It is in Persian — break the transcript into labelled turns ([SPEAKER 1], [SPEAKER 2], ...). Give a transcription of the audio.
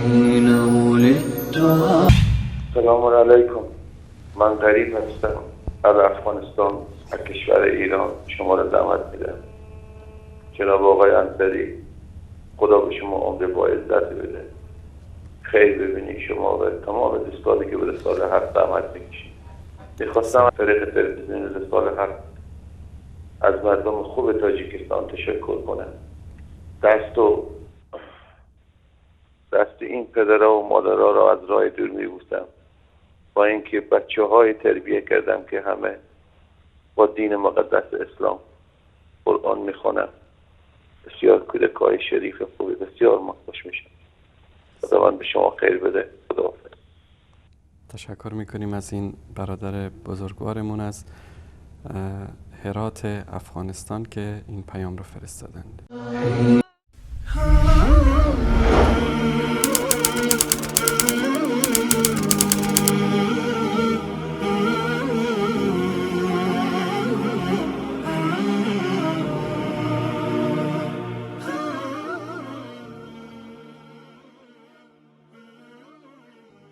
[SPEAKER 1] حين ولدت.
[SPEAKER 2] سلام علیکم، من غریب هستم از افغانستان، از کشور ایران. شما را دعوت میدم جناب آقای انصاری، خدا به شما عمر با عزت بده، خیر ببینی شما و تمام دوستانی که به رساله حق زحمت میکشید. میخواستم از طریق تلویزیون رساله حق از مردم خوب تاجیکستان تشکر کنم. دست این پدرها و مادرها را از راه دور میبوسم، با اینکه بچه های تربیه کردم که همه با دین مقدس اسلام قرآن میخوانم. بسیار کودکای شریف خوبی، بسیار ما خوش میشم. خداوند به شما خیر بده. خداحافظ.
[SPEAKER 3] تشکر میکنیم از این برادر بزرگوارمون از هرات افغانستان که این پیام رو فرستادند.